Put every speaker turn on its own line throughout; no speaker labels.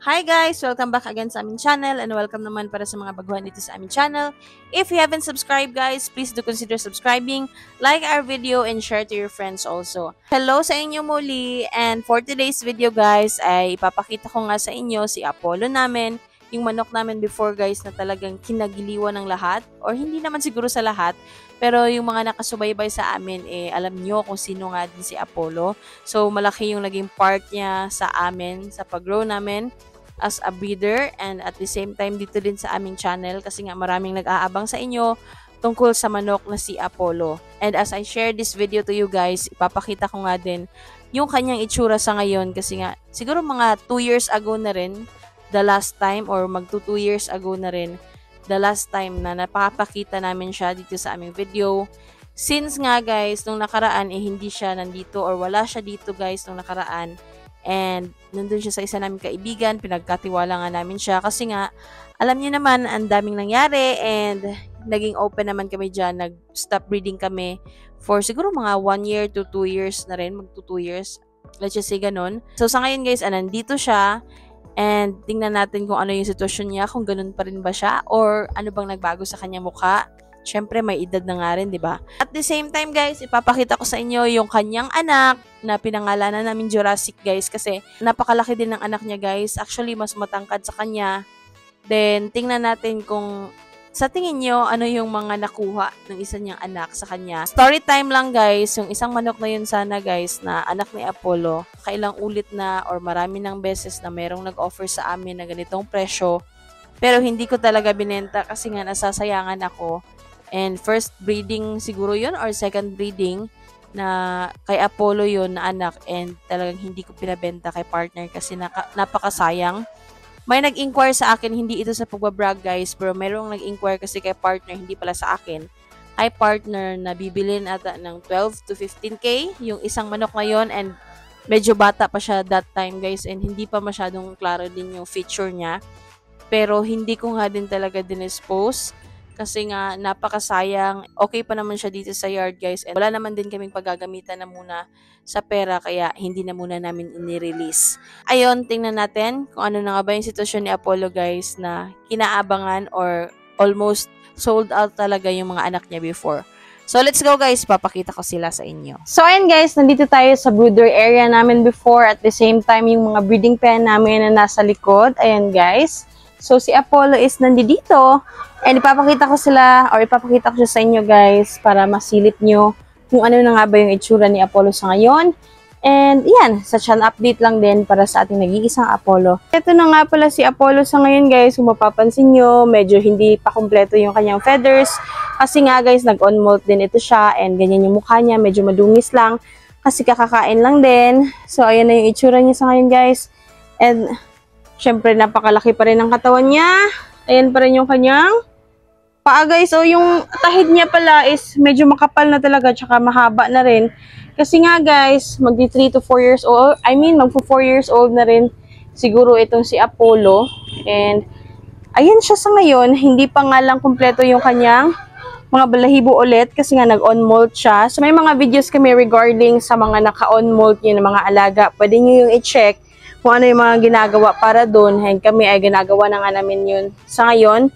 Hi guys! Welcome back again sa aming channel and welcome naman para sa mga baguhan dito sa aming channel. If you haven't subscribed guys, please do consider subscribing, like our video, and share to your friends also. Hello sa inyo muli, and for today's video guys ay ipapakita ko nga sa inyo si Apollo namin, yung manok namin before guys na talagang kinagiliwan ng lahat, or hindi naman siguro sa lahat, pero yung mga nakasubaybay sa amin, alam nyo kung sino nga din si Apollo. So, malaki yung naging part niya sa amin, sa pag-grow namin as a breeder, and at the same time dito din sa aming channel kasi nga maraming nag-aabang sa inyo tungkol sa manok na si Apollo. And as I share this video to you guys, ipapakita ko nga din yung kanyang itsura sa ngayon kasi nga siguro mga 2 years ago na rin the last time, or magto 2 years ago na rin the last time na napapakita namin siya dito sa aming video. Since nga guys, nung nakaraan hindi siya nandito or wala siya dito guys nung nakaraan. And nandun siya sa isa naming kaibigan, pinagkatiwala nga namin siya kasi nga, alam niyo naman, ang daming nangyari and naging open naman kami dyan, nag-stop breeding kami for siguro mga 1 year to 2 years na rin, magto 2 years, let's just say ganun. So sa ngayon guys, nandito siya and tingnan natin kung ano yung sitwasyon niya, kung ganun pa rin ba siya or ano bang nagbago sa kanyang mukha. Siyempre, may edad na nga rin, di ba? At the same time, guys, ipapakita ko sa inyo yung kanyang anak na pinangalanan namin Jurassic, guys. Kasi napakalaki din ng anak niya, guys. Actually, mas matangkad sa kanya. Then, tingnan natin kung sa tingin nyo, ano yung mga nakuha ng isa niyang anak sa kanya. Story time lang, guys. Yung isang manok na yun sana, guys, na anak ni Apollo. Kailang ulit na or marami ng beses na merong nag-offer sa amin na ganitong presyo. Pero hindi ko talaga binenta kasi nga nasasayangan ako. And first breeding siguro yun or second breeding na kay Apollo yun na anak, and talagang hindi ko pinabenta kay partner kasi napakasayang. May nag-inquire sa akin, hindi ito sa pagbabrag guys, pero mayroong nag-inquire kasi kay partner, hindi pala sa akin. Kay partner na bibilin ata ng 12 to 15K yung isang manok ngayon, and medyo bata pa siya that time guys, and hindi pa masyadong klaro din yung feature niya. Pero hindi ko nga din talaga dinispose kasi nga napakasayang. Okay pa naman siya dito sa yard guys, and wala naman din kaming paggagamitan na muna sa pera kaya hindi na muna namin ini-release. Ayun, tingnan natin kung ano na nga ba yung sitwasyon ni Apollo guys na kinaabangan or almost sold out talaga yung mga anak niya before. So let's go guys, papakita ko sila sa inyo. So ayan guys, nandito tayo sa brooder area namin before, at the same time yung mga breeding pen namin na nasa likod. Ayan guys. So, si Apollo is nandito, and ipapakita ko siya sa inyo guys para masilip nyo kung ano na nga ba yung itsura ni Apollo sa ngayon. And yan, such an update lang din para sa ating nag-iisang Apollo. Ito na nga pala si Apollo sa ngayon guys, kung mapapansin nyo, medyo hindi pa kumpleto yung kanyang feathers. Kasi nga guys, nag-on molt din ito siya, and ganyan yung mukha niya, medyo madungis lang kasi kakakain lang din. So, ayan na yung itsura niya sa ngayon guys. And syempre, napakalaki pa rin ang katawan niya. Ayan pa rin yung kanyang paa guys. O, yung tahid niya pala is medyo makapal na talaga, tsaka mahaba na rin. Kasi nga guys, magdi 3 to 4 years old. Magpo 4 years old na rin siguro itong si Apollo. And, ayan siya sa ngayon. Hindi pa nga lang kumpleto yung kanyang mga balahibo ulit kasi nga nag-on molt siya. So, may mga videos kami regarding sa mga naka-on molt yun, mga alaga. Pwede nyo yung i-check kung ano yung mga ginagawa para doon. And kami ay ginagawa na nga namin yun sa ngayon.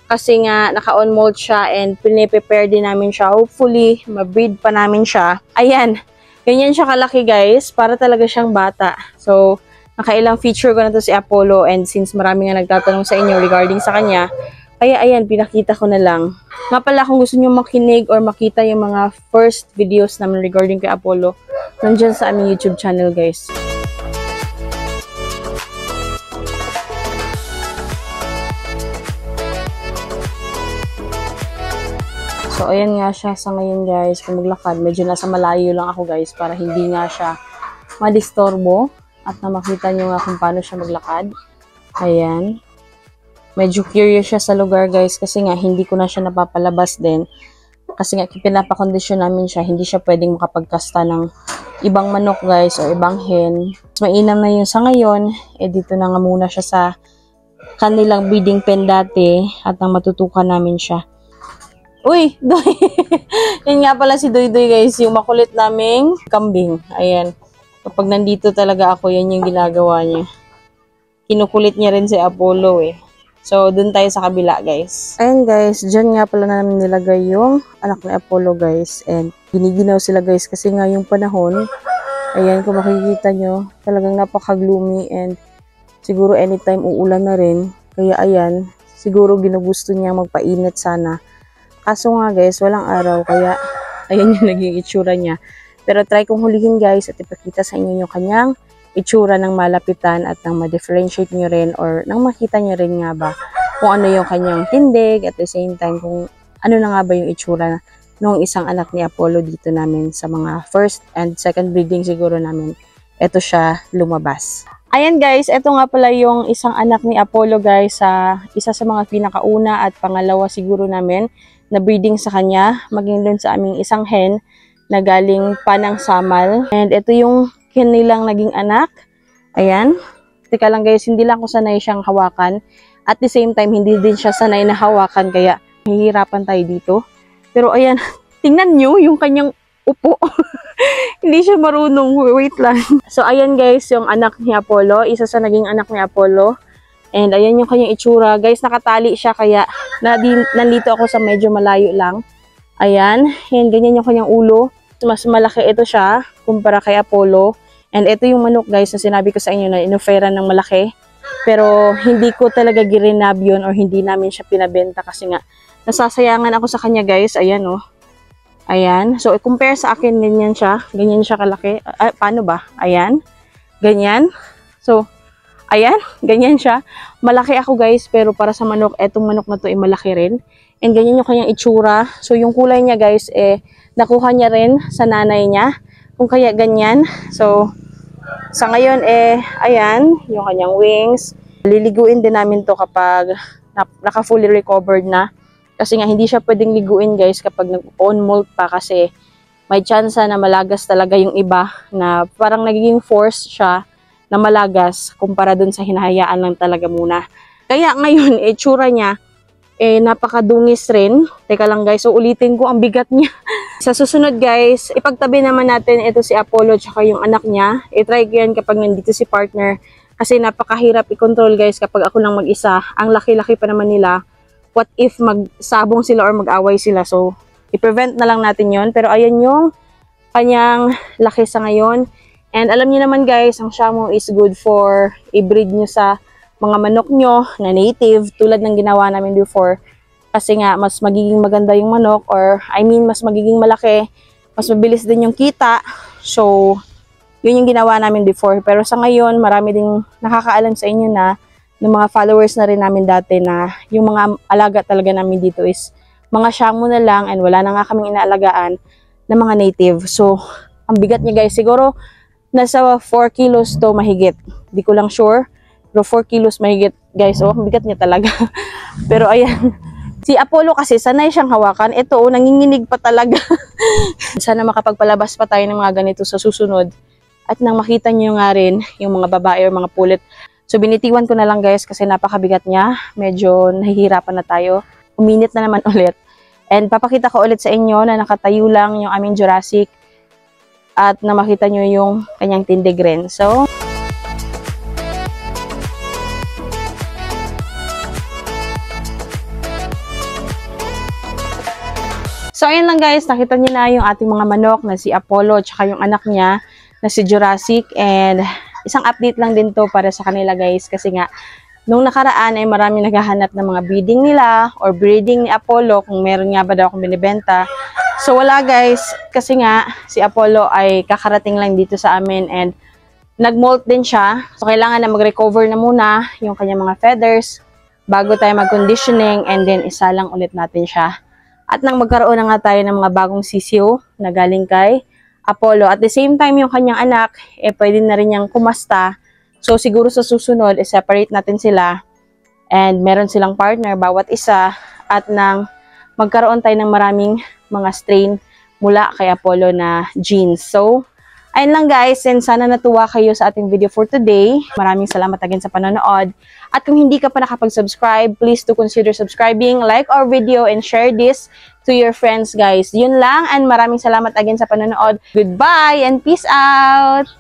Kasi nga, naka-on molt siya and piniprepare din namin siya. Hopefully, ma-breed pa namin siya. Ayan. Ganyan siya kalaki guys. Para talaga siyang bata. So, nakailang feature ko na to si Apollo. And since marami nga nagtatanong sa inyo regarding sa kanya, kaya ayan, pinakita ko na lang. Nga pala, kung gusto nyo makinig or makita yung mga first videos namin regarding kay Apollo, nandyan sa aming YouTube channel guys. So, ayan nga siya sa ngayon guys, kung maglakad. Medyo nasa malayo lang ako guys para hindi nga siya madistorbo at na makita nyo nga kung paano siya maglakad. Ayan. Medyo curious siya sa lugar guys kasi nga hindi ko na siya napapalabas din. Kasi nga pinapakondisyon namin siya, hindi siya pwedeng makapagkasta ng ibang manok guys o ibang hen. Mainam na yun sa ngayon, dito na nga muna siya sa kanilang breeding pen dati at nang matutukan namin siya. Uy, Doy! Yan nga pala si Doy guys, yung makulit naming kambing. Ayan. Kapag nandito talaga ako, yan yung ginagawa niya. kinukulit niya rin si Apollo eh. So, dun tayo sa kabila, guys. Ayan, guys. Diyan nga pala namin nilagay yung anak ni Apollo, guys. And giniginaw sila, guys. Kasi nga yung panahon, ayan, kung makikita nyo, talagang napaka-gloomy. And siguro anytime uulan na rin. Kaya ayan, siguro ginugusto niya magpainit sana. Kaso nga, guys, walang araw. Kaya ayan yung naging itsura niya. Pero try kong hulihin, guys, at ipakita sa inyo yung kanyang itsura ng malapitan at nang ma-differentiate nyo rin or nang makita nyo rin nga ba kung ano yung kanyang tindig at the same time kung ano na nga ba yung itsura ng isang anak ni Apollo dito namin sa mga first and second breeding siguro namin. Ito siya lumabas. Ayan guys, ito nga pala yung isang anak ni Apollo guys sa isa sa mga pinakauna at pangalawa siguro namin na breeding sa kanya. Maging dun sa aming isang hen na galing pa ng Samal. And ito yung kanilang naging anak. Ayan. Teka lang guys, hindi lang ko sanay siyang hawakan. At the same time, hindi din siya sanay na hawakan. Kaya, hihirapan tayo dito. Pero ayan, tingnan nyo yung kanyang upo. Hindi siya marunong. Wait lang. So, ayan guys, yung anak ni Apollo. Isa sa naging anak ni Apollo. And ayan yung kanyang itsura. Guys, nakatali siya. Kaya, nandito ako sa medyo malayo lang. Ayan. And ganyan yung kanyang ulo. Mas malaki ito siya kumpara kay Apollo. And ito yung manok guys na sinabi ko sa inyo na inoferan ng malaki. Pero hindi ko talaga girinab yun or hindi namin siya pinabenta kasi nga nasasayangan ako sa kanya guys. Ayan oh. Ayan. So compare sa akin ganyan siya. Ganyan siya kalaki. Paano ba? Ayan. Ganyan. So ayan. Ganyan siya. Malaki ako guys pero para sa manok, etong manok na to ay malaki rin. And ganyan yung kanyang itsura. So yung kulay niya guys nakuha niya rin sa nanay niya. Kung kaya ganyan. So sa ngayon ayan, yung kanyang wings. Liliguin din namin to kapag naka-fully recovered na. Kasi nga hindi siya pwedeng liguin guys kapag nag-on molt pa kasi may chance na malagas talaga yung iba na parang nagiging force siya na malagas kumpara dun sa hinahayaan lang talaga muna. Kaya ngayon, tsura niya, napakadungis rin. Teka lang guys, so ulitin ko ang bigat niya. Sa susunod guys, ipagtabi naman natin ito si Apollo tsaka yung anak niya. I-try ko yan kapag nandito si partner. Kasi napakahirap i-control guys kapag ako lang mag-isa. Ang laki-laki pa naman nila. What if magsabong sila or mag-away sila? So, i-prevent na lang natin yon. Pero ayan yung kanyang laki sa ngayon. And alam niyo naman guys, ang Shamu is good for i-breed nyo sa mga manok nyo na native. Tulad ng ginawa namin before. Kasi nga, mas magiging maganda yung manok or mas magiging malaki. Mas mabilis din yung kita. So, yun yung ginawa namin before. Pero sa ngayon, marami ding nakakaalam sa inyo na ng mga followers na rin namin dati na yung mga alaga talaga namin dito is mga Shamu na lang and wala na nga kaming inaalagaan na mga native. So, ang bigat niya guys, siguro nasa 4 kilos to mahigit. Di ko lang sure. Pero 4 kilos mahigit guys. Oh, ang bigat niya talaga. Pero ayan. Si Apollo kasi sanay siyang hawakan. Ito, nanginginig pa talaga. Sana makapagpalabas pa tayo ng mga ganito sa susunod. At nang makita niyo nga rin yung mga babae or mga pulit. So, binitiwan ko na lang guys kasi napakabigat niya. Medyo nahihirapan na tayo. Uminit na naman ulit. And papakita ko ulit sa inyo na nakatayo lang yung aming Jurassic. At na makita niyo yung kanyang tindig rin. So, ayan lang guys, nakita niyo na yung ating mga manok na si Apollo at saka yung anak niya na si Jurassic. And isang update lang din to para sa kanila guys kasi nga, nung nakaraan ay marami naghahanap ng mga breeding nila or breeding ni Apollo kung meron nga ba daw akong binibenta. So, wala guys kasi nga si Apollo ay kakarating lang dito sa amin and nag-molt din siya. So, kailangan na mag-recover na muna yung kanyang mga feathers bago tayo mag-conditioning and then isa lang ulit natin siya. At nang magkaroon na nga tayo ng mga bagong sisiyo na galing kay Apollo. At the same time, yung kanyang anak, pwede na rin niyang kumasta. So, siguro sa susunod, separate natin sila. And meron silang partner, bawat isa. At nang magkaroon tayo ng maraming mga strain mula kay Apollo na genes. So, ayun lang guys. And sana natuwa kayo sa ating video for today. Maraming salamat again sa panonood. At kung hindi ka pa nakapag-subscribe, please do consider subscribing, like our video, and share this to your friends, guys. Yun lang, and maraming salamat again sa panonood. Goodbye, and peace out!